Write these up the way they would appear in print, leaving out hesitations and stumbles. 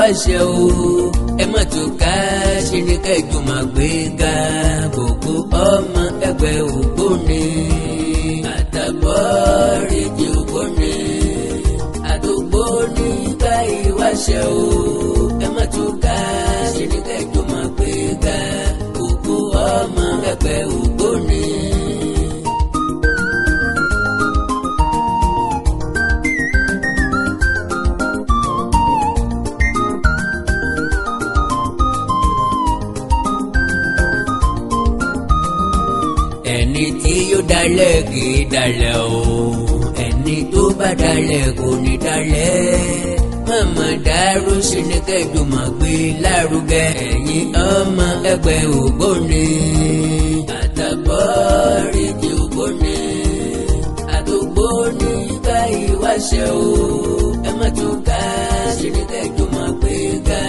ìwáṣẹ̀ o, ẹ má tún ká ṣe ní kẹjọ máa gbé ga gbogbo ọmọ ẹgbẹ́ Ògbóni àtàbọ̀rìjì Ògbóni àtògbóni gba ìwáṣẹ̀ o, ẹ má tún ká ṣe ní kẹjọ máa gbé ga gbogbo ọmọ ẹgbẹ́ Ògbóni. Ẹni tí yóò dalẹ̀ kì í dalẹ̀ o, ẹni tó bá dalẹ̀ kò ní dalẹ̀. Màmá dàrú sí ni kẹjọ máa gbé lárugẹ ẹ̀yin ọmọ ẹgbẹ́ Ògbóni àtàbọ̀rìjì Ògbóni àtògbóni ká ìwáṣẹ̀ o, ẹ má tún ká sí ni kẹjọ máa gbé ga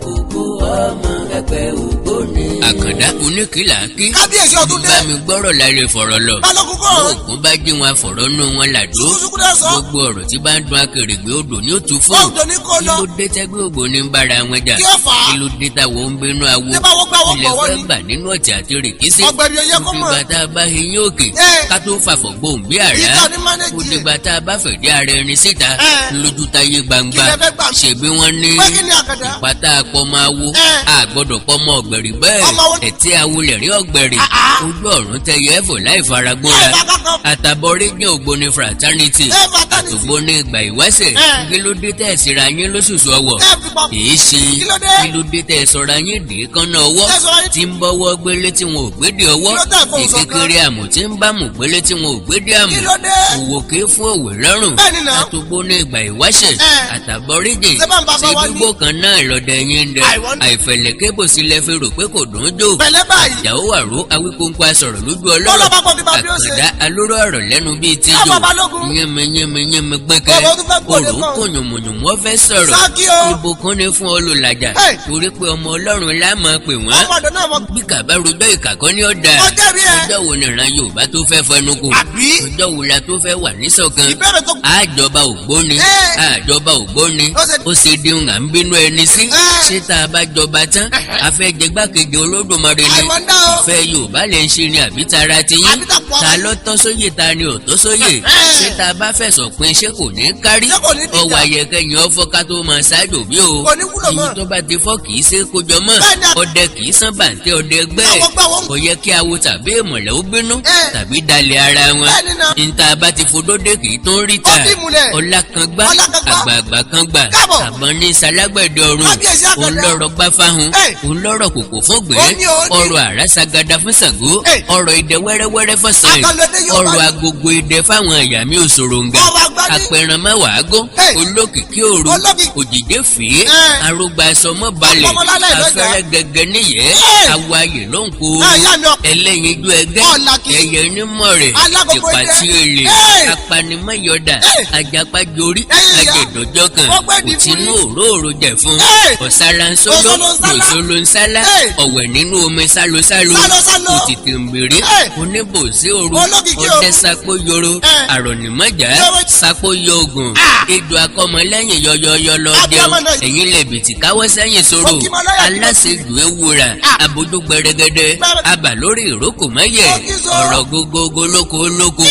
gbogbo ọmọ ẹgbẹ́ Ògbóni. Àkàndá oníkìlá kí Kábíyèsí ọdún dé. bá mi gbọ́rọ̀ láre fọ̀rọ̀ lọ. Balógun kọ́ ọ̀rọ̀. Ògùn bá jí wọn fọ̀rọ̀ nù wọn làdó. Ṣùkúṣùkú náà sọ. Gbogbo ọ̀rọ̀ tí bá ń dun akèrègbè odò ní òtún fún. Odò ní kó lọ. Kí ló dé tẹ́gbẹ́ Ògbóni ń bára wọn jà? Kí ó fà á? Kí ló dé táwọn ń bínú awo? Ṣé báwo gbà wọ́n Ilẹ̀ pọ̀ wọ́n fẹ́ ni? gbà nínú ọ̀tí àti rìkísí. Ọ̀gbẹ̀rì òye kó mọ̀. Ìgbà tá a bá eyín òkè. Ẹ́. Ká tó fàfọ̀ gbóhùn bí àrá. Ìtọ́ ni mánéjì ẹ̀. Òdìgbà tá a bá fẹ̀dí ara ẹni síta. Ẹ́. Lójú táyé gbangba. Kí lẹ fẹ́ gbà? Ṣèbí wọ́n ní. Pé kí ni Àkàndá? Ìpátá apọ̀ máa wo. Ẹ́. A gbọ́dọ̀ pọ̀ mọ́ ọ̀gbẹ̀rì bẹ́ẹ̀. Ọmọ wo- Ẹ̀tí awolẹ̀ rí ọ̀gbẹ̀rì. Ah, ah. Ojú ọ̀run tẹyẹ ẹ̀fọ́ láì faragbóra. Láì bá kankan. Àtàbọ̀rí jẹ́ Ògbóni fraternity. Ẹ fraternity. Àtògbóni ìgbà ìwáṣẹ̀. Ẹ́. Kí ló dé tẹ̀ síra yín lóṣooṣù ọwọ́? Ẹ fi pa. Kìí ṣe. Kí ló dé? Kí ló dé tẹ̀ sọra yín dé kánná ọwọ́? Tẹ́ sọra yín- Tí ń bọ́wọ́ gbélé tí wọn ò gbédè ọwọ́. Kí ló tẹ̀ fóun sọ gan? Ìkékeré àmù tí ń bá mù gbélé tí wọn ò gbédè àmù. Kí ló dé? Òwò kì í fún òwe lọ́rùn. Bẹ́ẹ̀ ni náà. Àtògbóni ìgbà ìwáṣẹ̀. Ẹ́. Àtàbọ̀ríjì. Ṣé bá ń bá bá wa Ṣé ní? gbígbó kan náà lọ́dẹ yín ń dẹ? Àìwọ́n ní. Àìfẹ̀lẹ̀ kébò sílẹ̀ fi rò pé kò dùn ún jò. Pẹ̀lẹ́ báyìí. Ìyàwó àrò awíkóńkó asọ̀rọ̀ lójú Bọ́lá ọlọ́rọ̀. bá pọ̀ bí bàbá yóò ṣe. Àkàndá alóró ọ̀rọ̀ lẹ́nu bíi tíjò. Káàbọ̀ Balógun. Yẹ́mi yẹ́mi yẹ́mi gbẹ́kẹ́. Bàbá tó fẹ́ gbòde Òrò ń kan. kó yùmùyùmù ó fẹ́ sọ̀rọ̀. Sákì o. Ìbùkún ni fún olùlàjà. Hey. Torí pé ọmọ Ọlọ́run la máa pè wọ́n. Ọmọ ọ̀dọ̀ náà mọ̀. Bí kàbá rojọ́ ìkàkọ́ ní ọ̀dà. Ọjọ́ rí ẹ. Ọjọ́ wo nìran Yorùbá tó fẹ́ fẹnu kù? Àbí? Ọjọ́ wo la tó fẹ́ wà níṣọ̀kan? Ìbéèrè tó. Àjọba Ògbóni. Ẹ́. Àjọba Ògbóni. Ó ṣe- Ó ṣe di ohun à ń bínú ẹni sí. Ẹ́. Ṣé tá a bá jọba tán? A fẹ́ jẹ gbákejì Olódùmarè ni. Àìmọ̀ ń dá o. Ìfẹ́ Yorùbá lè ń ṣe ni àbí tara ti yín? Àbí tàpọ̀ Ta ló tọ́ sóyè ta ni ò tọ́ sóyè? Ẹ́. Ṣé tá a bá fẹ̀sọ̀ pin ṣé kò ní kárí? Ṣé kò ní dìjà? Ọwọ́ ayẹkẹ́yìn ọfọ́ ká tó máa ṣáájú bí o. Kò ní wúlò mọ́. Iyì tó bá ti fọ́ kì í ṣe é kójọ mọ́. Bẹ́ẹ̀ ni a- Ọdẹ kì í sán bàǹtẹ́ ọdẹ ẹgbẹ́. Àwọn gbà wọ́n. Kò yẹ kí awo tàbí ìmọ̀lẹ̀ ó bínú Ẹ́. tàbí dalẹ̀ ara wọn. Bẹ́ẹ̀ ni náà. Níta bá ti fodódé kì í tó ń ríta. Ó dì múlẹ̀. Ọlá kan gbá. Ọlá kan gbá. Àgbààgbà kan gbà. Káàbọ̀. Àbọ̀n ní salágbẹ̀dẹ ọ̀run. Kábíyèsí Àkàndá. Òun lọ́rọ̀ gbá fáhun. Ẹ́. Òun lọ́rọ̀ kòkò fún gbé. Ó ní, ó ní. Ọrọ̀ àràsagada fún Ṣàngó. Ẹ́. Ọrọ̀ idẹ wẹ́rẹ́wẹ́rẹ́ fọ́sàn. Akọ́lódé yóò bá Ọrọ̀ ní. agogo idẹ fáwọn ẹ̀yà mi òṣòròǹgà. Ọrọ̀ agbáni. Apẹran mẹ́wàá gún. Ẹ́. Olókìkí òru. Olókìkí. Òjìjé fìé. Ẹ́. Arógbá aṣọ mọ́ balẹ̀. Apọmọlálẹ̀ ìlọ́jà. Afẹ́rẹ́ gẹ́gẹ́ níyẹ́. Ẹ́. Awo ayè ló ń kó. Ẹ, ìyá mi ọ- Ẹlẹ́yinjú ẹgẹ́. Ọ̀làkì. Ẹyẹ onímọ̀ rẹ̀. Alágogo idẹ. Ìpàtí olè. Ẹ́. Apanimọ̀yọ̀dà. Ẹ́. Ajapajorí. Ẹ̀yin ìyá. Ajẹ̀dọ̀jọ́ kan. Wọ́n gbé ìdí fún Òtínú yín. òróòro jẹ̀ fún. Ẹ́. Ọ̀sáransóló. Òṣòlónsálá. Òṣòlónsálá. Ẹ́. Ọ̀wẹ̀ nínú omi sálosálo. Sálosálò. Òtìtì ń bèrè. Ẹ́. Oníbòsí òru. Olókìkí òru. Ọdẹ sapó yoro. Ẹ́. Àrọ̀nìmọ̀já. Yọ̀wọ̀- Sapó yọ̀gùn. Ah. Ejò akọ́mọlẹ́yìn yọyọyọ lọ Abiyamọ jẹun. náà. Ẹ̀yin lẹ̀bìtì káwọ́ sẹ́yìn sọ̀rọ̀. Ó kí mọ lọ́yà kí ló- Aláṣejù ewúra. Ah. Abojú gbẹrẹgẹdẹ. Gbẹrẹ- Abà lórí ìrókò mẹ́yẹ̀. Ó kí sọ. Ọ̀rọ̀ gógógó lóko lóko.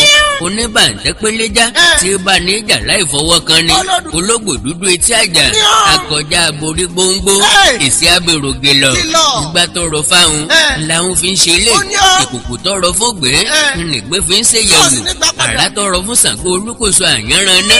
Oníbàǹtẹ́ péléjá. Ẹ́. Tí bá ní ìjà láì fọwọ́ kan ni. Ọlọ́dún. Ológbò dúdú etí àjà. Míọ́. Akọjá aborí gbóngbó. Ẹ́. Èsì abèrò gèlọ̀. Kìlọ̀. Ìgbà tọrọ fáwọn. Ẹ́. Làwọn fi ń ṣe ilé. Ó ní ọ́. Ìkòkò tọrọ fógbé. Ẹ́. Nìgbé fi ń ṣèyẹ̀wò. Sọ́ọ̀sì ní gbà padà. Àrá tọrọ fún Ṣàngó Olúkòso àyànraná.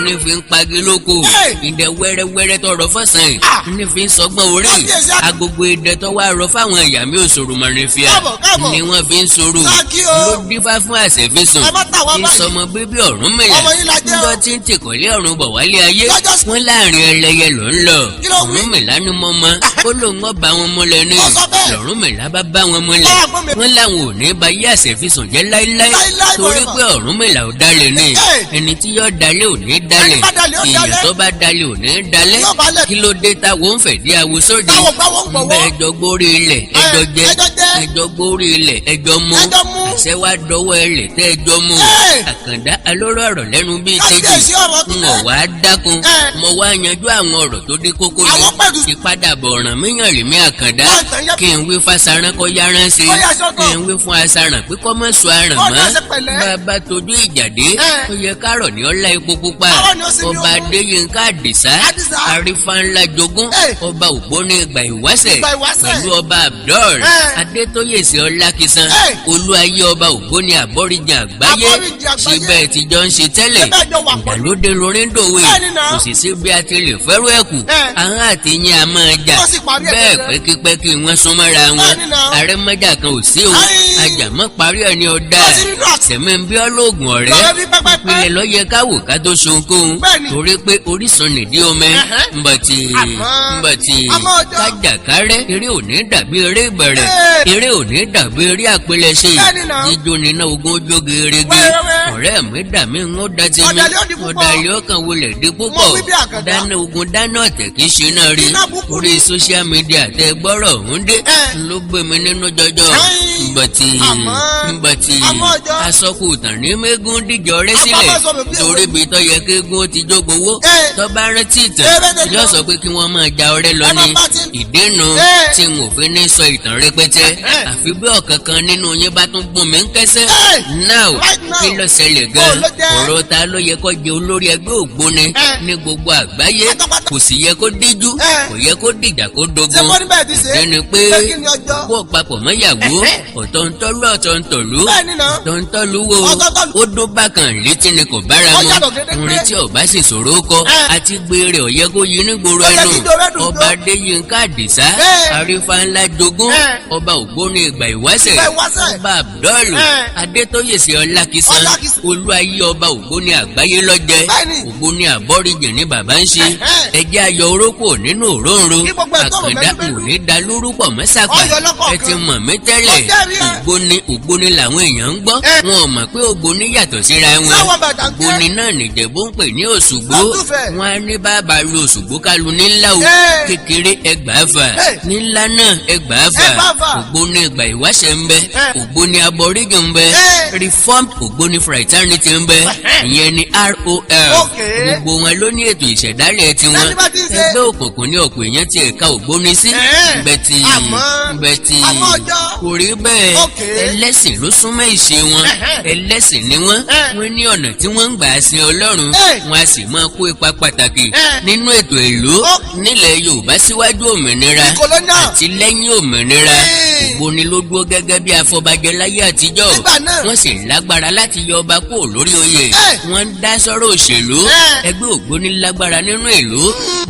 Ní fi ń pagi lóko. Ẹ́. Ìdẹ wẹ́rẹ́wẹ́rẹ́ tọrọ fọ́sàn. Ah. Ní fi ń sọgbọ́n orí. Kábíyèsí á- Agogo idẹ tọwọ́ àrọ fáwọn ẹ̀yà mi òṣòro mọ̀rìnfíà. Káàbọ̀, káàbọ̀. Ni wọ́n fi ń sọ̀rọ̀. Sákì o. Ló dífá fún àṣẹfísùn. Ẹ má tà wá Tí báyìí. sọmọ bíbí Ọ̀rúnmìlà. Ọmọ yín la jẹ́ o. Níjọ́ tí ń tìkọ̀lé ọ̀run bọ̀ wálé ayé. Lọ́jọ́ sí- Wọ́n láàrin ẹlẹ́yẹ ló ń lọ. Kí ló wí? Ọ̀rúnmìlà ni mo mọ. Ó lóun ó bá wọn múlẹ̀ ní. Ó sọ bẹ́ẹ̀. Lọ̀rúnmìlà bá bá wọn múlẹ̀. Bá wọn múlẹ̀. Wọ́n láwọn ò ní ba yé àṣẹfísùn jẹ́ láíláí. Láíláí Torí forever. pé Ọ̀rúnmìlà ò dálé ní. Ẹ́. Ẹni tí tí yóò dalẹ̀ ò ní dalẹ̀. Ẹni bá dalẹ̀ ó Èèyàn dalẹ̀. tó bá dalẹ̀ ò ní dalẹ̀. Yóò balẹ̀. Kí ló dé táwọn ń fẹ̀dí awo sóde? Táwọn gbáwó ń gbọ̀wọ́. Ńbẹ ẹjọ́ gbórí ilẹ̀ ẹjọ́ Ẹ, jẹ, ẹjọ́ jẹ. ẹjọ́ gbórí ilẹ̀ ẹjọ́ mú. Ẹjọ́ mú. Àṣẹ wa dọwọ́ ẹlẹ̀ tẹ́ ẹjọ́ mú. Ẹ. Àkàndá alóró ọ̀rọ̀ lẹ́nu bíi tẹ́jì. Kábíyèsí, ọ̀rọ̀ tó Ń tẹ́. wọ̀ wá dákun. Ẹ. Mo wá yanjú àwọn ọ̀rọ̀ tó dé kókó ni. Àwọn pẹ̀lú. Ìpadàbọ̀ ọ̀ràn míyàn lèmi Àkàndá. Wọ́n tàn yẹ́. Kí n wí fásarán kọ́ yárán ṣe. Kọ́ yá sọ́tọ̀. Kí n wí fún asaràn pé kọ́ mọ́ sọ aràn Kọ́ mọ́. dá sí pẹ̀lẹ́. Bàbá tójú ìjàdé. Ẹ. Ó yẹ kárọ̀ ní ọlá epo pupa. Kárọ̀ ní ó sì ní Ọba ogun. Adéyínká Àdìsá. Àdìsá. Arífá ńlá jogún. Ẹ. Ọba Ògbóni ìgbà ìwáṣẹ̀. Ìgbà ìwáṣẹ̀. Pẹ̀lú ọba Abdul. Ẹ. Adétóyèsí Ọlákisan. Ẹ. Olúayé ọba Ògbóni àbọ̀rìjì àgbáyé. Àbọ̀rìjì àgbáyé. Síbẹ̀ tíjọ́ ń ṣe tẹ́lẹ̀. Síbẹ̀ jọ wà pọ̀. Ìgbàlódé lorin dòwe. Bẹ́ẹ̀ni náà. Kò sì sí bí a ti lè fẹ́rù ẹ̀kú. Ẹ. Ahọ́n àti yín a máa jà. Wọ́n sì parí ẹ̀ Bẹ́ẹ̀ gẹ́gẹ́. pẹ́kípẹ́kí wọ́n súnmọ́ra wọn. Bẹ́ẹ̀ni náà. Àrẹ́mọ́jà kan ò sí o. Ayi. Àjàmọ́ parí ẹ̀ ní ọ̀dà. Wọ́n ti rí inú àti- Sẹ̀mí ń bí ọlọ́ọ̀gùn ọ̀rẹ́. Lọ́rẹ́ bí pẹ́pẹ́pẹ́. Ìpìlẹ̀ ló yẹ ká wò ká tó ṣohunkóhun. Bẹ́ẹ̀ni. Torí pé orísun nìdí omi. Ẹ̀hẹ́. Nbọ̀tì Àmọ́- nbọ̀tì àmọ́ ọjọ́. kájàkárẹ́. Eré ò ní dàbí eré ìbẹ̀rẹ̀. Ee. Eré ò ní dàbí eré àpilẹ̀ṣe. Bẹ́ẹ̀ni náà. Jíjó níná ogun ojú gerege. Wẹ́rẹ́wẹ́. Ọ̀rẹ́ mi dà mí ń ó da tèmi. Ọ̀dàlẹ̀ ó di púpọ̀. Ọ̀dàlẹ̀ ọkàn wọlé di púpọ̀. Mo wí bí Àkàndá. Dáná ogun dáná ọ̀tẹ̀ kì í ṣe náà rí. Iná búkú. Orí social media tẹ gbọ́rọ̀ ọ̀hún dé. Ẹ. Ló gbé mi nínú jọjọ. Ayin. Nbọ̀tì Àmọ́- nbọ̀tì àmọ́ ọjọ́. asọ́kù tàn ní mẹ́gún díjọ rẹ sílẹ̀. Àpapọ̀ sọ̀rọ̀ bí Torí èwe. ibi tó yẹ kéégún ó ti jógbówó. Ẹ. Tó bá rántí ìtàn Ẹ, bẹ́ẹ̀ ni. yóò sọ pé kí wọ́n máa ja ọrẹ́ lọ Ẹ ni. má bá ti- Ìdènà Ẹ. tí n ò fi ní sọ ìtàn rẹpẹtẹ. Ẹ. Àfi bí ọ̀kan kan nínú yín bá tún gún mi ń kẹ́sẹ́. Ẹ. Now Right now. kí ló ṣẹlẹ̀ Bó gan-an? ló jẹ́? Ọ̀rọ̀ ta ló yẹ kó jẹ olórí ẹgbẹ́ Ògbóni Ẹ. ní gbogbo àgbáyé? Pátápátá. Kò sì yẹ kó díjú, Ẹ. kò yẹ kó dìjà kó Ṣé dogun. bọ́ níbẹ̀ ti ṣe? Ìdí ni pé Pé kí ni ọjọ́? kó papọ̀ mọ́yàwó Ẹ̀hẹ́. ọ̀tọ̀ ń tọ́lú ọ̀tọ̀ ń tọ̀lú Bẹ́ẹ̀ni náà. ọ̀tọ̀ ń tọ́lú wo Ọ̀tọ̀ ń tọ́lú. ó dún bákan létí ni kò bára Ó mu. yàtọ̀ gédégbé. Orin tí ọba sì ṣòro kọ Ẹ. àti gbére ọ̀yẹ́ kó yí nígboro Ó yẹ ẹnu. kí dòwe dùn Ọba dó. Adéyínká Àdìsá Ẹ. Arífá ńlá jogún Ẹ. ọba Ògbóni ìgbà ìwáṣẹ̀ Ìgbà ìwáṣẹ̀. ọba Abdul Ẹ. Adétóyèsí Ọlákisan Ọlákisan. Olúayé ọba Ògbóni àgbáyé lọ́jẹ́. Bẹ́ẹ̀ni. Ògbóni àbọ́ríjì ní bàbá ń ṣe. Ẹ̀hẹ́. Ẹjẹ́ ayọ̀ orókò nínú òróǹro. Kí gbogbo ẹ̀ tọrọ Àkàndá bẹ́lúbẹ́lú. ò ní da lórúkọ mọ́sàpà. Ọyọ lọ́kọ̀ọ̀kan. Ẹ ti mọ̀ mí tẹ́lẹ̀. Ó jẹ́rìí ẹ̀. Ògbóni Ògbóni làwọn èèyàn ń gbọ́. Ẹ. Wọn ò mọ̀ pé Ògbóni yàtọ̀ síra wọn. Sáwọn bàtà ń jẹ́. Ògbóni náà nìjẹ̀bú ń pè ní Òṣùgbó. Lọ́tùfẹ̀. Wọn á ní bàbá lu Òṣùgbó kálu nílá o. Ẹ. Kékeré ẹgbàáfà. Ẹ. Nílá náà ẹgbàáfà. Ẹgbàáfà. Ògbóni ìgbà ìwáṣẹ̀ ń bẹ. Ẹ. Ògbóni aboríjì ń bẹ. Ẹ. Reformed Ògbóni fraternity ń bẹ. Ìyẹn ni ROL. Okay. Gbogbo wọn ló ní ètò ìṣẹ̀dálẹ̀ tiwọn. Láti bá ti ń ṣe. Ẹgbẹ́ òkùnkùn ní ọ̀pọ̀ èèyàn ti ẹ̀ka Ògbóni sí. Ẹ̀. Bẹ̀tì Àmọ́- bẹ̀tì àmọ́ ọjọ́. kò rí bẹ́ẹ̀. Okay. Ẹlẹ́sìn ló súnmọ́ ìṣe wọn. Ẹ̀hẹ́. Ẹlẹ́sìn ni wọ́n. Ẹ̀. Wọ́n ní ọ̀nà tí wọ́n ń gbà sin Ọlọ́run. Ẹ̀. Wọ́n á sì máa kó ipa pàtàkì Ẹ̀. nínú ètò ìlú Ó. nílẹ̀ Yorùbá síwájú òmìnira Colonial. àti lẹ́yìn òmìnira. Ẹ̀. Ògbóni ló dúró gẹ́gẹ́ bí afọbajẹ láyé àtijọ́. Nígbà náà. Wọ́n sì lágbára láti yọ ọba kúrò lórí oyè. Ẹ̀. Wọ́n ń dá sọ́rọ̀ òṣèlú. Ẹ̀. Ẹgbẹ́ Ògbóni lágbára nínú ìlú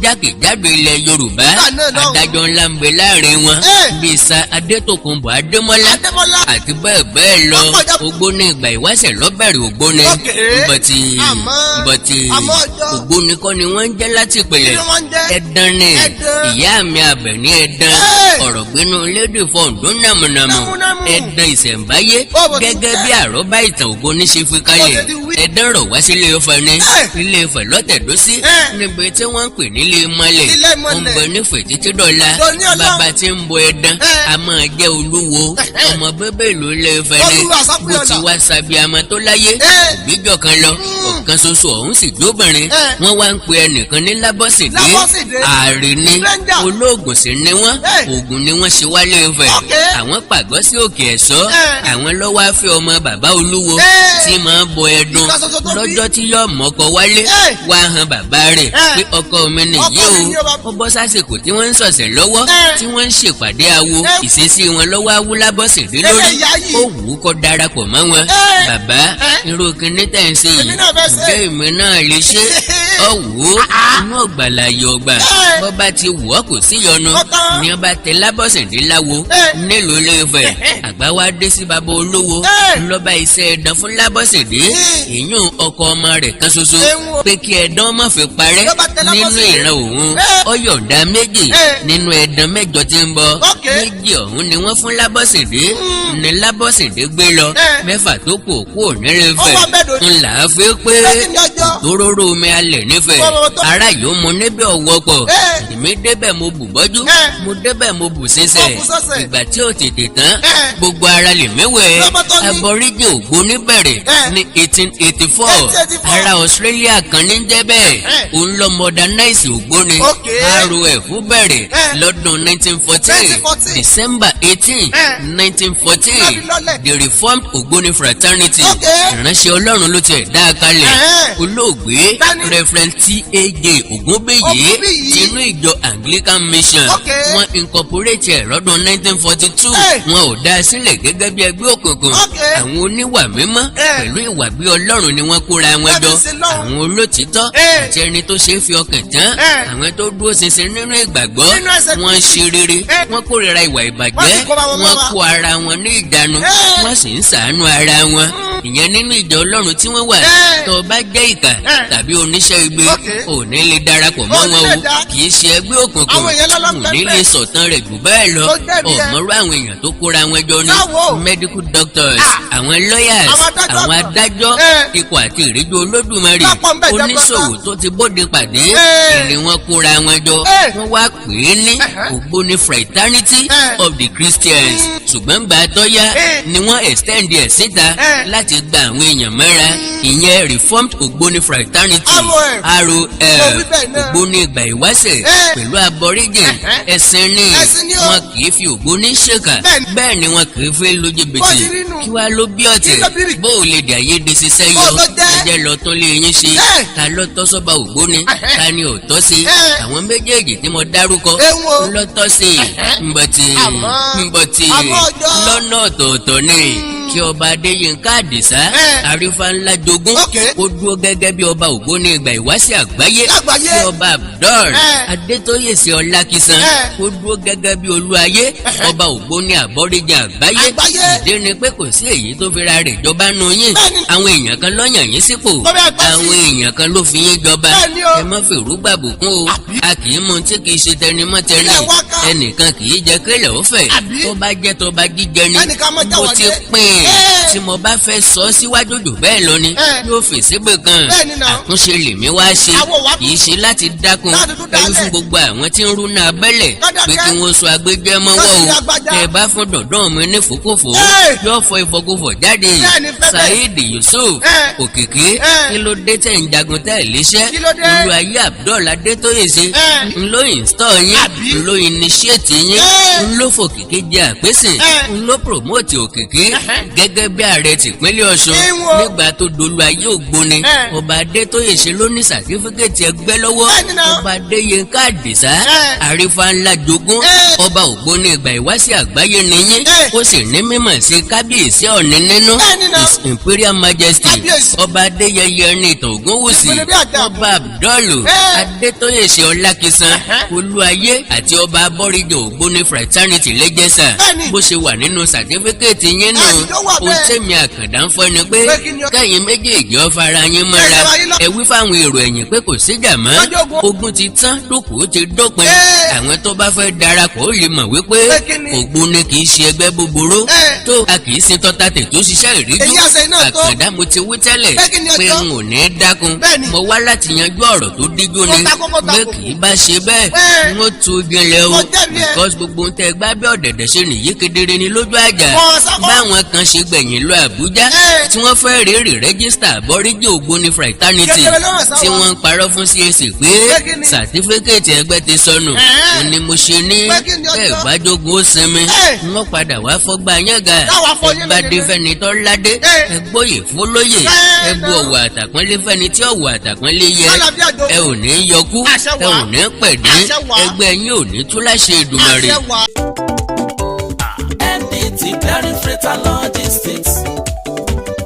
jákèjádò ilẹ̀ Yorùbá. Nígbà náà lọ́hùn. Adájọ́ ńlá ń bẹ láàrin wọn Ẹ̀. bíi sa Adétòkunbọ̀ Adémọ́lá Adémọ́lá. àti bẹ́ẹ̀ bẹ́ẹ̀ lọ. Wọ́n kọjá- Ògbóni ìgbà ìwáṣẹ̀ lọ́bẹ̀rẹ̀ Ògbóni. Okay. Bọ̀tì Àmọ́- bọ̀tì àmọ́ ọjọ́. Ògbóni kọ́ ni wọ́n ń jẹ́ láti ìpìlẹ̀. Kí ni wọ́n ń jẹ́? Ẹ̀dán ni. Ẹ̀dán. Ìyá mi Àbẹ̀ní ẹ̀dán. Ẹ̀. Ọ̀rọ̀ gbénu lédè fọ̀ǹdún nàmúnàmù. Nàmúnàmù. Ẹ̀dán ìṣẹ̀ǹbáyé Bó bó ti gẹ́gẹ́ jẹ́. bí àrọ́bá ìtàn Ògbóni ṣe fi kalẹ̀. Bó ti wí. Ẹ̀dán rọ̀ wá sílé Ifẹ̀ ni. Ẹ̀. Ilé Ifẹ̀ lọ́tẹ̀dó sí. Ẹ̀. Níbi tí wọ́n ń pè nílé mọ́lẹ̀. Ilé Ó ń mọ́lẹ̀. bẹ nífẹ̀ẹ́ títí dọ̀la. Dòní ọlọ́run. Bàbá tí ń bọ ẹ̀dán. Ẹ̀. A máa jẹ́ olúwo. Ẹ̀hẹ́. Ọmọ bẹ́bẹ̀ ìlú ilé Ifẹ̀ ni. Olúwa sápẹ́ Bó ti ọ̀la. wá sàbíamọ tó láyé. Ẹ̀. Òbíjọ kan lọ. Ọ̀kan ṣoṣo ọ̀hún sì jóbìnrin. Ẹ̀. Wọ́n wá ń pe ẹnìkan ní Lábọ́sídé. Lábọ́sídé. Ààrẹ ni. Stranger. Olóògùn sì ni wọ́n. Ẹ̀. Ògùn ni wọ́n ṣe wálé Ifẹ̀. Okay. Àwọn pàgọ́ sí òkè ẹ̀sọ́. Ẹ̀. Àwọn lọ́wọ́ á fẹ́ ọmọ bàbá olúwo Ẹ̀. tí máa ń bọ ẹdun. Ìkan ṣoṣo tó bí. Lọ́jọ́ tí yóò mọ́kọ wálé Ẹ̀. wá han bàbá rẹ̀ Ẹ̀. pé ọkọ mi nìyí Ọkọ mi ni o. ó bá- Ó bọ́ sásìkò tí wọ́n ń ṣọ̀sẹ̀ lọ́wọ́ Ẹ̀. tí wọ́n ń ṣèpàdé awo. Ẹ̀. Ìṣesí wọn lọ́wọ́ awú Lábọ́sídé Ẹlẹ́ lórí. ìyá yìí. Ó wù ú kó darapọ̀ mọ́ wọn. Ẹ̀. Bàbá Ẹ̀. irú kinní tẹ̀ ń ṣe yìí Èmi náà fẹ́ ṣe. ǹjẹ́ èmi náà lè ṣe? Ọ wò ó inú ọ̀gbàlà yọ̀ ọ̀gbà. Ẹ̀. Bọ́ bá ti wù ọ́ kò sí yọnu. Ó tán. Ní ọba tẹ Lábọ́sídé láwo Ẹ̀. nílùú Ilé Ifẹ̀. Àgbà wa dé sí bàbá olówó. Ẹ̀. Ńlọba iṣẹ́ ẹ̀dán fún Lábọ́sídé. Ẹ̀. Ìyún ọkọ ọmọ rẹ̀ kan ṣoṣo Ewu. pé kí ẹ̀dán má fi parẹ́ Ló bá tẹ nínú Lábọ́sídé. ìran òun. Ẹ̀. Ó yọ̀ǹda méjì Ẹ̀. nínú ẹ̀dán mẹ́jọ tí ń bọ̀. Okay. Méjì ọ̀hún ni wọ́n fún Lábọ́sídé. Ní Lábọ́sídé gbé lọ. Ẹ̀. Mẹ́fà tó kù kú òní Ilé Ó Ifẹ̀. wà bẹ́ẹ̀ dòní. Ńlá fi pé Bẹ́ẹ̀ ni ọjọ́. Ọjọ́. Òtóróró omi alẹ̀ nífẹ̀ẹ́. Bọ́bọ́ tó. Ará yóò mu níbẹ̀ ọ̀wọ́pọ̀. Ẹ́. Èmi débẹ̀, mo bù bọ́jú. Ẹ́. Mo débẹ̀, mo bù sísẹ̀. Mo bù sọ́sẹ̀. Ìgbà tí ò tètè tán, Ẹ́. gbogbo ara lè mẹ́wẹ̀ẹ́. Lọ́mọ tó ní. Aborigine Ògbóni bẹ̀rẹ̀ Ẹ́. ní 1884. 1884. Ará Australia kan ní jẹ́ bẹ́ẹ̀. Ẹ́. Òun lọ modernize Ògbóni. ROF bẹ̀rẹ̀ Ẹ́. lọ́dún 1914. 1914. December 18, Ẹ́. 1914. Láti lọ́lẹ̀. The Reformed Ògbóni Fraternity. Ìránṣẹ́ Ọlọ́run ló tiẹ̀ dá a kalẹ̀. Ẹ́. Olóògbé Tani? Reverend T.A.J. Ògúnbíyì Ògúnbíyì. tinú ìjọ Anglican Mission. Wọ́n incorporate ẹ̀ lọ́dún 1942. Ẹ́. Wọn ò dá a sílẹ̀ gẹ́gẹ́ bí ẹgbẹ́ òkùnkùn. Àwọn oníwà mímọ́ Ẹ́. pẹ̀lú ìwà bí Ọlọ́run ni wọ́n kóra wọn jọ. Láti sin Lọ́run. Àwọn olótìítọ́ Ẹ́. àti ẹni tó ṣe é fi ọkàn tán. Ẹ́. Àwọn tó dúró ṣinṣin nínú ìgbàgbọ́. Nínú ẹsẹ̀ Wọ́n Kristi. ṣe rere. Ẹ́. Wọ́n kórìíra ìwà Wọ́n ìbàjẹ́. sì kó bá wọn Wọ́n mọ́ra. kó ara wọn ní ìjánu. Ẹ́. Wọ́n sì ń ṣàánú ara wọn, ìyẹn nínú ìjọ Ọlọ́run tí wọ́n wà. Ẹ́. Tó o bá jẹ́ ìkà Ẹ́. tàbí oníṣẹ́ ibi, ò ní lè darapọ̀ mọ́ Ò ní wọn lè o. dá. Kì í ṣe ẹgbẹ́ òkùnkùn. Àwọn èèyàn lọ́lọ́ Ò ní pẹ́pẹ́. lè sọ̀tàn rẹ̀ jù bẹ́ẹ̀ lọ. Ó jẹ̀bi ẹ. Ọ̀mọ́rú àwọn èèyàn tó kóra wọn jọ ni Táwo. medical doctors, Ah. àwọn lawyers, Àwọn adájọ́ àwọn àgbà. adájọ́, Ẹ́. ikọ̀ àti ìríjú Olódùmarè, Lápọ̀ ń bẹ̀ jẹ́. oníṣòwò tó ti bóde pàdé Ẹ́. ni wọ́n kóra wọn jọ. Ẹ́. Wọ́n wá pè é ní Ògbóni Fraternity Ẹ́. of the Christians, ṣùgbọ́n gbà tó yá Ẹ́. ni wọ́n extend ẹ̀ síta Ẹ́. láti gba àwọn èèyàn mọ́ra, ìyẹn Reformed Ògbóni Fraternity. ROF. ROF. Mo wí bẹ́ẹ̀ náà. Ògbóni ìgbà ìwáṣẹ̀ Ẹ́. pẹ̀lú aborigine ẹ̀sìn ni. Ẹ̀sìn ni o. Wọn kì í fi Ògbóni ṣèkà. Bẹ́ẹ̀ni. Bẹ́ẹ̀ ni wọn kì í fi lu jìbìtì. Bó ti rí nù. Kí wàá ló bí ọ̀tẹ̀? Kí ló bí rí? Bó o lè dà yé de ṣiṣẹ́ Bó yọ? ló jẹ́? Ẹjẹ́ lọ tún lé yín ṣe. Ẹ́. Ta ló tọ́ sọ́ba Ògbóni? Ta ni ò tọ́ sí? Ẹ́. Àwọn méjèèjì tí mo dárúkọ Ewu o. ló tọ́ sí. Ńbọ̀tì ńbọ̀tì Àmọ́ ọjọ́. lọ́nà ọ̀tọ̀ọ̀tọ̀ ni. Kí ọba Adéyínká Àdìsá Àrífà ńlá jogún kó dúró gẹ́gẹ́ bí ọba Ògbóni ìgbà ìwáṣẹ̀ àgbáyé. Lágbàáyé. Kí ọba Abdul Ẹ́. Adétóyèsí Ọlákísàn Ẹ́. kó dúró gẹ́gẹ́ bí olúayé, ọba Ògbóni àbọ́ríjà àgbáyé. Àgbáyé. Ìdí ni pé kò sí èyí tó fira rẹ̀ jọba nù yín. Bẹ́ẹ̀ni. Àwọn èèyàn kan lọ́yàn yín sípò. Lọ́bẹ̀ àgbà sí. Àwọn èèyàn kan ló fi yín jọba. Bẹ́ẹ̀ni o. Ẹ má fèrú gbàbùkún o. A kì í mú tí kì í ṣe tẹnimọ́tẹni. Ilé wa ká. Ẹnìkan kì í jẹ kélé ó fẹ̀. Àbí? Tó bá jẹ́ tó bá jíjẹ ni Ẹnìkan máa já mo wà ti dé. pín in. Ẹ́. Tí mo bá fẹ́ sọ síwájú jù bẹ́ẹ̀ lọ ni Ẹ́. yóò fèsì bè kan. Bẹ́ẹ̀ni náà. Àtúnṣe lèmi wá ṣe, Àwọn wá kì í ṣe láti dákun. Láti tún Ẹrú dálẹ̀. fún gbogbo àwọn tí ń rúnà abẹ́lẹ̀ Kọ́dákẹ́. pé kí wọ́n sọ agbẹjẹ́ mọ́wọ́ Kọ́sì o. agbájá. Tẹ́ ẹ bá fún dọ̀dọ̀ mi ní fòkófò, Ẹ́. yóò fọ ìfọkúfọ̀ jáde. Bẹ́ẹ̀ni, fẹ́ bẹ́ẹ̀. Saheed Yusuf Ẹ́. Òkìkí, Ẹ́. kí ló dé tẹ̀ ń jagun tẹ̀ léṣẹ́? Kí ló dé? Olú ayé Abdul Adétóyèsé Ẹ́. ńlọ install yín, Àbí? ńlọ initiate yín, Ẹ́. ńlọ fòkìkí jẹ àpèsè, Ẹ́. ńlọ promote Òkìkí gẹ́gẹ́ bí ààrẹ tìpínlẹ̀ Ọ̀ṣun Ìwọ̀n. nígbà tó dolú ayé Ògbóni. Ẹ́. Ọba Adétóyèsé ló ní certificate ẹgbẹ́ lọ́wọ́. Bẹ́ẹ̀ni náà. Ọba Adéyínká Àdìsá Ẹ́. Àrífà ńlá jogún, Ẹ́. ọba Ògbóni ìgbà ìwáṣẹ̀ àgbáyé nìyí. Ẹ́. Ó sì ní mímọ̀ sí kábíyèsí Ọ̀ọ̀ni nínú. Bẹ́ẹ̀ni náà. His Imperial Majesty Kábíyèsí. Ọba Adéyẹyẹ ní ìtàn Ògúnwùsì, Ìpínlẹ̀ bí àjà. Ọba Abdul Ẹ́. Adétóyèsé Ọlákísàn, olúayé àti ọba abọ́ríjọ Ògbóni Fraternity lẹ́jẹ̀sà. Bẹ́ẹ̀ni. Bó ṣe wà nínú certificate yín nù. Láti tó wà Ohun bẹ́ẹ̀. tẹ̀mí àkàndá ń fọ́ ni pé Pé kí ni o? kẹ́yìn méjèèjì ó fara yín mọ́ra. Ẹ ṣe wáyé lọ. Ẹ wí fáwọn èrò ẹ̀yìn pé kò síjà mọ́. Lọ́jọ́ ogun. Ogun ti tán, dúkùú ti dópin. Ẹ́. Àwọn tó bá fẹ́ darapọ̀ ó lè mọ̀ wípé Pé kí ni? Ògbóni kì í ṣe ẹgbẹ́ búburú Ẹ́. tó a kì í sin tọ́ta tè tó ṣiṣẹ́ ìríjú. Èyí àṣẹ iná tó. Àkàndá, mo ti wí tẹ́lẹ̀ Pé kí ni pé ọjọ́? n ò ní dákun. Bẹ́ẹ̀ni. Mo wá láti yanjú ọ̀rọ̀ tó díjú ni. Mo takò, mo takò. Pé kì í bá ṣe bẹ́ẹ̀, Ẹ́. n ó tu jinlẹ̀ o, Mo jẹ̀bi ẹ. because gbogbo ń tẹ gbá bí ọ̀dẹ̀dẹ̀ ṣe nìyí kedere ni lójú àjà. Wọ́n sábà. Báwọn kan ṣe gbẹ̀yìn lọ Àbújá Ẹ́. tí wọ́n fẹ́ rèé register àbọ̀ríjì Ògbóni Fraternity, Kedere ló hàn sáwọn. tí wọ́n ń parọ́ fún CAC pé Pé kí ni? certificate ẹgbẹ́ ti sọnù. Ẹ́. Òun ni mo ṣe ní Pé kí ni ọjọ́? bẹ́ẹ̀ gbájógun ó sinmi, Ẹ́. wọ́n padà wá fọ́gbà yángà. Táwa fọ yín Ẹgbàdé lóye. fẹ́ni tó ládé, Ẹ́. ẹgbóyè fólóyè, Ẹ́, ẹgbó náà. ọ̀wọ̀ àtàpọ́nlé fẹ́ni tí ọ̀wọ̀ àtàpọ́nlé yẹ. Lálàbí àjò. Ẹ ò ní yọkú, Àṣẹ ẹ wà. ò ní pẹ̀dé. Àṣẹ wà. Ẹgbẹ́ yín ò ní túláṣẹ Èdùmàrè. Àṣẹ wà. NDT Clearing Freight and Logistics,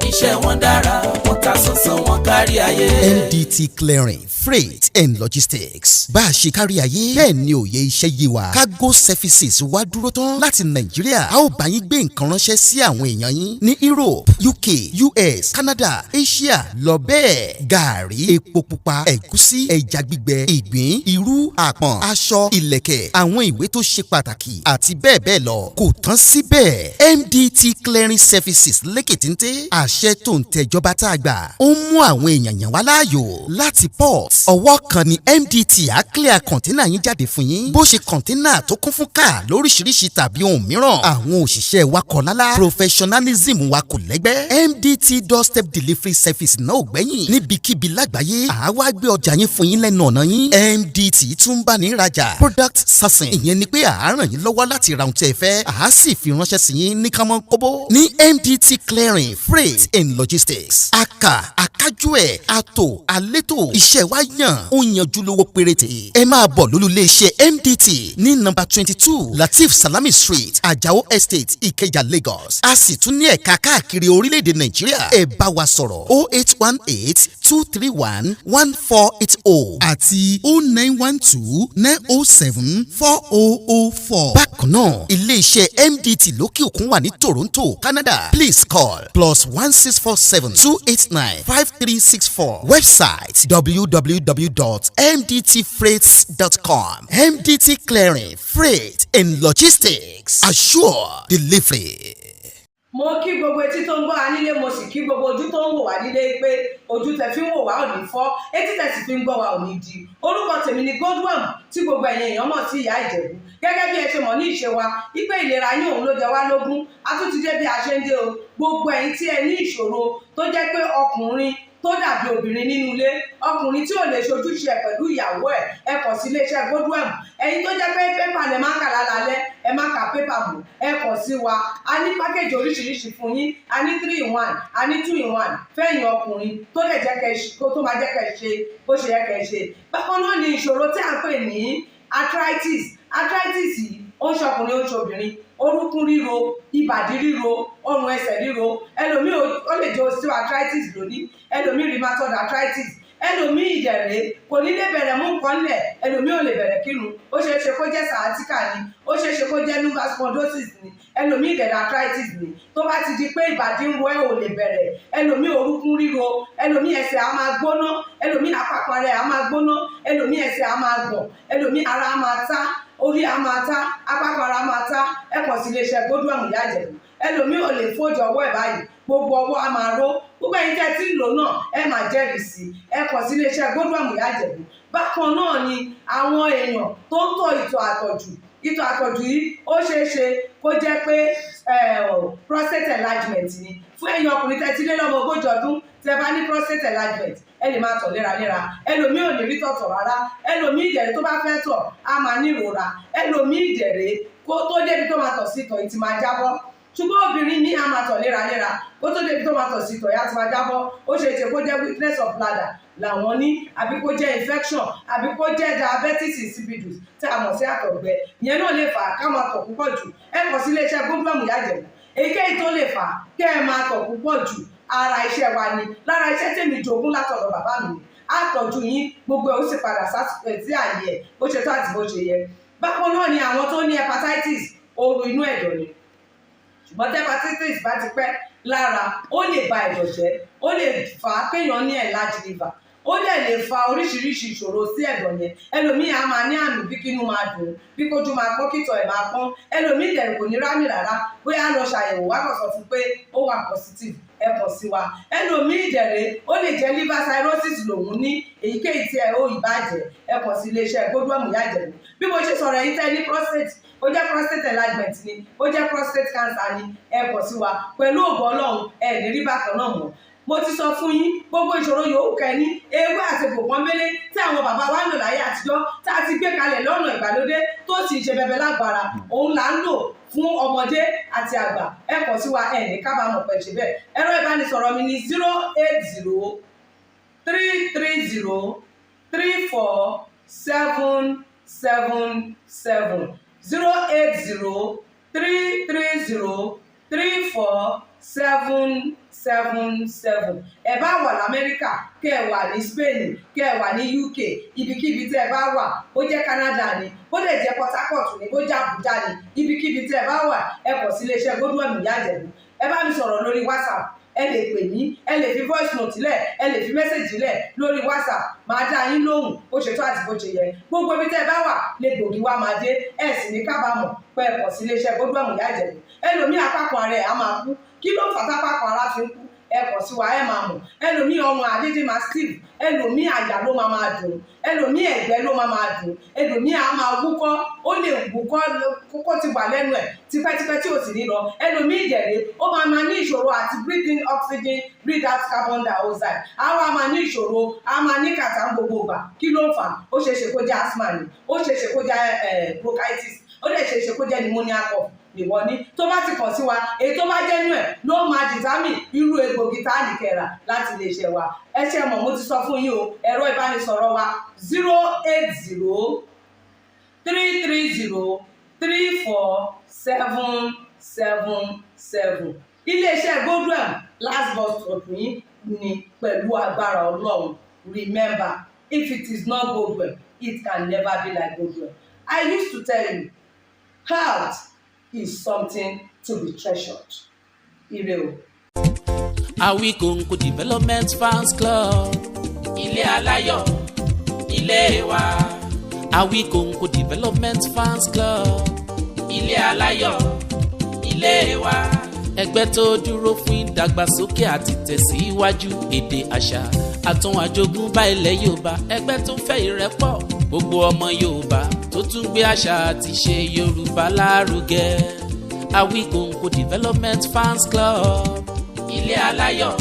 iṣẹ́ wọn dára, wọ́n ta sánsán, wọn kárí ayé. NDT Clearing Freight and Logistics. Bá a ṣe kárí ayé bẹ́ẹ̀ ni òye iṣẹ́ yé wa. Cargo services wá dúró tán láti Nàìjíríà. A ó bá yín gbé nǹkan ránṣẹ́ sí àwọn èèyàn yín ní Europe, UK, US, Canada, Asia lọ bẹ́ẹ̀. Gàárì, epo pupa, ẹ̀gúsí, ẹja gbígbẹ, ìgbín, irú, àpọ̀n, aṣọ, ìlẹ̀kẹ̀, àwọn ìwé tó ṣe pàtàkì àti bẹ́ẹ̀ bẹ́ẹ̀ lọ. Kò tán síbẹ̀, MDT Clearing Services lékè téńté. Àṣẹ tó ń tẹ̀jọba tá a gbà ó ń mú àwọn Àwọn èèyàn yàn wá láàyò láti port. Ọwọ́ kan ni MDT á clear container yín jáde fún yín, bó ṣe container tó kún fún káà lóríṣiríṣi tàbí ohun mìíràn. Àwọn òṣìṣẹ́ wa kọ̀ lálá, professionalism wa kò lẹ́gbẹ́. MDT doorstep delivery service náà ò gbẹ́yìn. Níbikíbi lágbàáyé, àá wá gbé ọjà yín fún yín lẹ́nu ọ̀nà yín. MDT tún bá ní rajà, product sourcing, ìyẹn ni pé àá ràn yín lọ́wọ́ láti ra ohun tí ẹ fẹ́, àá sì fi ránṣẹ́ sí yín ní kánmọ́ kóbó. Ní MDT Clearing, Freight and Logistics, aka akájú ẹ̀ ato àlétò, iṣẹ́ wa yàn, ó yanjú, lówó péréte. Ẹ máa bọ̀ lólú iléeṣẹ́ MDT ní nọ́mbà 22 Lateef Salami Street, Ajao Estate, Ìkẹjà, Lagos. A sì tún ní ẹ̀ka káàkiri orílẹ̀-èdè Nàìjíríà. Ẹ bá wa sọ̀rọ̀ 08182311480 àti 09129074004. Bákan náà, ilé-iṣẹ́ MDT lókè òkun wà ní Toronto, Canada. Please call +16472895364. Website www.mdtfreights.com. MDT Clearing, Freight and Logistics, assure delivery. Mo kí gbogbo etí tó ń gbọ́ wa nílé, mo sì kí gbogbo ojú tó ń wò wá nílé pé ojú tẹ fi ń wò wá ò ní fọ́, etí tẹ sì fi ń gbọ́ wa ò ní di. Orúkọ tèmi ni Godwin, tí gbogbo ẹ̀yin èèyàn mọ̀ sí Ìyá Ìjẹ̀bú. Gẹ́gẹ́ bí ẹ ṣe mọ̀ ní ìṣe wa wípé ìlera yín òun ló jẹ wá lógún, a tún ti dé bí a ṣe ń dé o. Gbogbo ẹ̀yin tí ẹ ní ìṣòro tó jẹ́ pé ọkùnrin tó dàbí obìnrin nínú ilé, ọkùnrin tí ò lè ṣojúṣe ẹ pẹ̀lú ìyàwó ẹ̀, ẹ kàn sí iléeṣẹ́ Godwin. Ẹ̀yin tó jẹ́ pé pépà lẹ máa ń kà lálálẹ́, ẹ má ka pépà mọ́, ẹ kàn sí wa. A ní package oríṣiríṣi fún yín. A ní 3 in 1, a ní 2 in 1 fẹ́yìn ọkùnrin tó lè jẹ́ kẹ́ kó tó máa jẹ́ kẹ́ ṣe bó ṣe yẹ kẹ́ ṣe. Bákan náà ni ìṣòro tí à ń pè ní arthritis. Arthritis yìí, ó ń ṣọkùnrin, ó ń ṣobìnrin. Orúnkún ríro, ìbàdí ríro, ọrùn ẹsẹ̀ ríro. Ẹlòmíì, ó lè jẹ́ osteoarthritis lónìí, ẹlòmíì rheumatoid arthritis, ẹlòmíì ìdẹ̀rẹ̀ kò ní lè bẹ̀rẹ̀ mú nǹkan lẹ̀, ẹlòmíì ò lè bẹ̀rẹ̀ kírun. Ó ṣeé ṣe kó jẹ́ sciatica ni, ó ṣeé ṣe kó jẹ́ lumbar spondylosis ni, ẹlòmíì ìdẹ̀rẹ̀ arthritis ni. Tó bá ti di pé ìbàdí ń ro ẹ́, ò lè bẹ̀rẹ̀, ẹlòmíì orúnkún ríro, ẹlòmíì ẹsẹ̀ á máa gbóná, ẹlòmíì àpapọ̀ rẹ̀ á máa gbóná, ẹlòmíì ẹsẹ̀ á máa gbọ̀n, ẹlòmíì ara á máa tá, orí á máa tá, apákan ara á máa tá, ẹ kàn sí iléeṣẹ́ Godwin Ìyá Ìjẹ̀bú. Ẹlòmíì ò lè fold ọwọ́ ẹ̀ báyìí, gbogbo ọwọ́ á máa ró. Gbogbo ẹ̀yin tẹ́ tí ń lò náà, ẹ máa jẹ́rìí sí. Ẹ kàn sí iléeṣẹ́ Godwin Ìyá Ìjẹ̀bú. Bákan náà ni àwọn èèyàn tó ń tọ̀ ìtọ̀ àtọ̀jù. Ìtọ̀ àtọ̀jù yìí, ó ṣeé ṣe kó jẹ́ pé prostate enlargement ni. Fún ẹ̀yin ọkùnrin tẹ́ ti lé lọ́mọ 40 ọdún, tẹ́ bá ní prostate enlargement, ẹ lè máa tọ̀ léraléra. Ẹlòmíì ò ní rí tọ̀tọ̀ rárá. Ẹlòmíì ìdẹ̀rẹ̀, tó bá fẹ́ tọ̀, á máa ní ìrora. Ẹlòmíì ìdẹ̀rẹ̀, kó tó débi tó máa tọ̀ sí, ìtọ̀ yìí ti máa jábọ́. Ṣùgbọ́n obìnrin ní, a máa tọ̀ léraléra, kó tó débi tó máa tọ̀ sí, ìtọ̀ yá ti máa jábọ́. Ó ṣe é ṣe kó jẹ́ weakness of bladder làwọn ní, àbí kó jẹ́ infection, àbí kó jẹ́ diabetes insipidus tí a mọ̀ sí àtọ̀gbẹ. Ìyẹn náà lè fà á ká máa tọ̀ púpọ̀ jù. Ẹ kàn sí iléeṣẹ́ Godwin Ìyá Ìjẹ̀bú. Èyíkéyìí tó lè fà á kẹ́ ẹ máa tọ̀ púpọ̀ jù, ara iṣẹ́ wa ni. Lára iṣẹ́ tèmi jogún látọ̀dọ̀ bàbá mi ni. Á tọ́jú yín, gbogbo ẹ̀ ó sì padà sí àyè ẹ̀ bó ṣe tó àti bó ṣe yẹ. Bákan náà ni àwọn tó ní hepatitis, ooru inú ẹ̀dọ̀ ni. Ṣùgbọ́n tí hepatitis bá ti pẹ́ lára, ó lè ba ẹ̀dọ̀ jẹ́, ó lè fà á kéèyàn ní enlarged liver, ó dẹ̀ lè fa oríṣiríṣi ìṣòro sí ẹ̀dọ̀ yẹn. Ẹlòmíì á máa ní àmì bí kínú máa dùn, bí kójú máa pọ́n, kítọ̀ ẹ̀ máa pọ́n. Ẹlòmíì dẹ̀ kò ní rámì rárá, bóyá lọ ṣàyẹ̀wò wá kàn sọ fún pé ó wà positive. Ẹ kàn sí wa. Ẹlòmíì dẹ̀rẹ̀, ó lè jẹ́ liver cirrhosis lòun ní. Èyíkéyìí tí ẹ ó ìbàjẹ́, ẹ kàn sí iléeṣẹ́ Godwin Ìyá Ìjẹ̀bú. Bí mo ṣe sọ̀rọ̀, ẹ̀yin tẹ́ ní prostate, ó jẹ́ prostate enlargement ni, ó jẹ́ prostate cancer ni, ẹ kàn sí wa. Pẹ̀lú ògo Ọlọ́run, ẹ ní rí bákan náà mọ́. Mo ti sọ fún yín, gbogbo ìṣòro yòówù kẹ́ni, ewé àti pòpọ́nbélé tí àwọn bàbá wa ń lò láyé àtijọ́, tá a ti gbé kalẹ̀ lọ́nà ìgbàlódé, tó sì ń ṣe bẹbẹ lágbára, òun là ń lò fún ọmọdé àti àgbà. Ẹ kàn sí wa, ẹ ní kábàámọ̀ pẹ̀ ṣe bẹ́ẹ̀. Ẹ̀rọ ìbánisọ̀rọ̀ mi ní 08033034777, 08033034777. Ẹ bá wà lamẹ́ríkà, kẹ́ ẹ wà ní Spain, kẹ́ ẹ wà ní UK, ibikíbi tẹ́ ẹ bá wà, bó jẹ́ Canada ni, bó lè jẹ́ Port Harcourt ni, bó jẹ́ Abuja ni, ibikíbi tẹ́ ẹ bá wà, ẹ kàn sí iléeṣẹ́ Godwin Ìyá Ìjẹ̀bú. Ẹ bá mi sọ̀rọ̀ lórí WhatsApp, ẹ lè pè mí, ẹ lè fi voice note lẹ̀, ẹ lè fi message lẹ̀ lórí WhatsApp, máa dá yín lóhùn bó ṣe tó àti bó ṣe yẹ. Gbogbo ibi tẹ́ ẹ bá wà lè gbòógì wá máa dé, ẹ sì ní kábàámọ̀ pé ẹ kàn sí iléeṣẹ́ Godwin Ìyá Ìjẹ̀bú. Ẹlòmíì, apákan ara ẹ̀ á máa kú. Kí ló fà tápákan ara fi ń kú? Ẹ kàn sí wa, ẹ máa mọ̀. Ẹlòmíì, ọrùn àdédé máa stiff. Ẹlòmíì, àyà ló máa máa dùn. Ẹlòmíì, ẹ̀gbẹ́ ló máa máa dùn. Ẹlòmíì á máa wúkọ́, ó lè wúkọ́ kókó ti wà lẹ́nu ẹ̀ tipẹ́tipẹ́ tí ò sì ní lọ. Ẹlòmíì ìjẹ̀rẹ̀, ó máa máa ní ìṣòro àti breathe in oxygen, breathe out carbon dioxide. Á wá máa ní ìṣòro, á máa ní kàtà ń gbogbo ìgbà. Kí ló ń fà á? Ó ṣeé ṣe kó jẹ́ asthma ni, ó ṣeé ṣe kó jẹ́ bronchitis, ó dẹ̀ ṣeé ṣe kó jẹ́ pneumonia cough nìwọ ní. Tó bá ti kàn sí wa, èyí tó bá jẹ́ nú ẹ̀ ló máa determine irú egbògi tá a ní kẹrà láti lè ṣe wa. Ẹ ṣe mọ̀, mo ti sọ fún yín o. Ẹ̀rọ ìbánisọ̀rọ̀ wa, 08033034777. Iléeṣẹ́ Godwem, last bus stop yín ni pẹ̀lú agbára Ọlọ́run. Remember, if it is not Godwem, it can never be like Godwem. I used to tell you, health is something to be treasured. Ire o. Awikonko Development Fans Club, ilé aláyọ̀, ilé wa. Awikonko Development Fans Club, ilé aláyọ̀, ilé wa. Ẹgbẹ́ tó dúró fún ìdàgbàsókè àti tẹ̀síwájú èdè, àṣà àtún àjogúnbá ilẹ̀ Yorùbá. Ẹgbẹ́ tó ń fẹ́ ìrẹ́pọ̀ gbogbo ọmọ Yorùbá, tó tún gbé àṣà àti ṣe Yorùbá lárugẹ. Awikonko Development Fans Club, ilé aláyọ̀,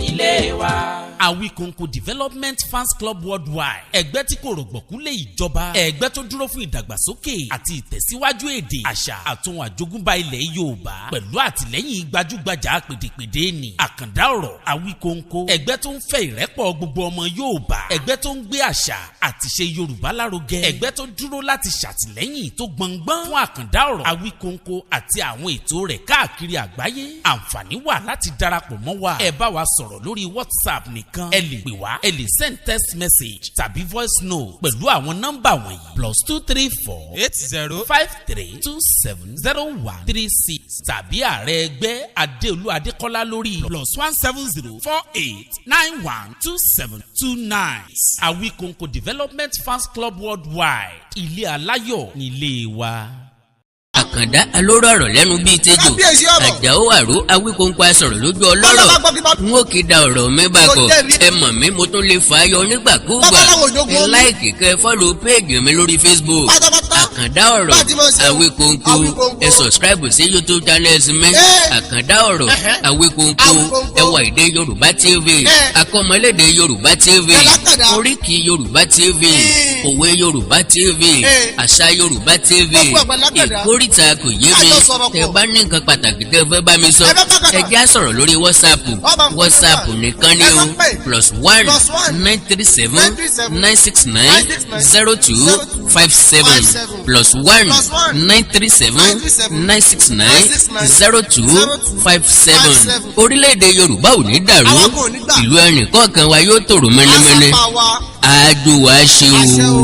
ilé wa. Awikonko Development Fans Club Worldwide, ẹgbẹ́ tí kò rọ̀gbọ̀kú lé ìjọba, ẹgbẹ́ tó dúró fún ìdàgbàsókè àti ìtẹ̀síwájú èdè, àṣà àtún àjogúnbá ilẹ̀ Yorùbá, pẹ̀lú àtìlẹ́yìn gbajúgbajà pèdèpèdè ní Àkàndá Ọ̀rọ̀ Awikonko. Ẹgbẹ́ tó ń fẹ́ ìrẹ́pọ̀ gbogbo ọmọ Yorùbá, ẹgbẹ́ tó ń gbé àṣà àti ṣe Yorùbá lárugẹ, ẹgbẹ́ tó dúró láti ṣàtìlẹ́yìn tó gbọngbọ́n fún Àkàndá Ọ̀rọ̀ Awikonko àti àwọn ètò rẹ̀ káàkiri àgbáyé. Àǹfààní wà láti darapọ̀ mọ́ wa. Ẹ bá wa sọ̀rọ̀ lórí WhatsApp nìkan. Ẹ lè pè wá, ẹ lè send text message tàbí voice note pẹ̀lú àwọn nọ́mbà wọ̀nyí: +234 80 53270136, tàbí ààrẹ ẹgbẹ́ Adéolú Adékọ́lá lórí +17048912729. Awikonko Development Fans Club Worldwide, ilé aláyọ̀ nílé wa. Àkàndá alóró ọ̀rọ̀ lẹ́nu bíi tejò. Kábíyèsí ọ̀rọ̀. Àjàó àró Awíkóńkó asọ̀rọ̀ lójú ọlọ́rọ̀. Bọ́lá bá gbọ́ kí bá- N ó kí da ọ̀rọ̀ mi bá kọ̀. Kò jẹ́bi. Ẹ mọ̀ mí, mo tún lè fà á yọ nígbàkúùgbà. Babaláwo òjòkó Ẹ omi. like, kẹ́ follow page mi lórí Facebook, Pátápátá. Àkàndá Ọ̀rọ̀ Bá a ti máa ṣe o. Awíkóńkó. Awíkóńkó. Ẹ subscribe sí YouTube channels mi, Àkàndá Ọ̀rọ̀ Awíkóńkó, Awíkóńkó. Ẹwà Èdè Yorùbá TV, Akọ́mọlédè Yorùbá TV, Kàlákàdá. Oríkì Yorùbá TV, Òwe Yorùbá TV, Àṣà Yorùbá TV, Gbogbo àgbàlagbàdá. Ìkórìtà Kò Yé Mi. Kájọ sọ̀rọ̀ Tẹ pọ̀. bá ní nǹkan pàtàkì tẹ fẹ́ bá mi sọ, Ẹ bá bá ẹ já sọ̀rọ̀ lórí WhatsApp. Ọba ń pè WhatsApp wá. nìkan ni Ẹ o. bá pè. +1 +1 937 937 969 02 57, +1 +1 937 969 02 57. Orílẹ̀-èdè Yorùbá ò ní dàrú. Àwa kò ní gbà. Ìlú ẹnì kọ̀ọ̀kan wa yóò tòrò mẹ́nẹ́mẹ́nẹ́. Àṣà pa wa. Àjò wa ṣe Àṣẹ o. o.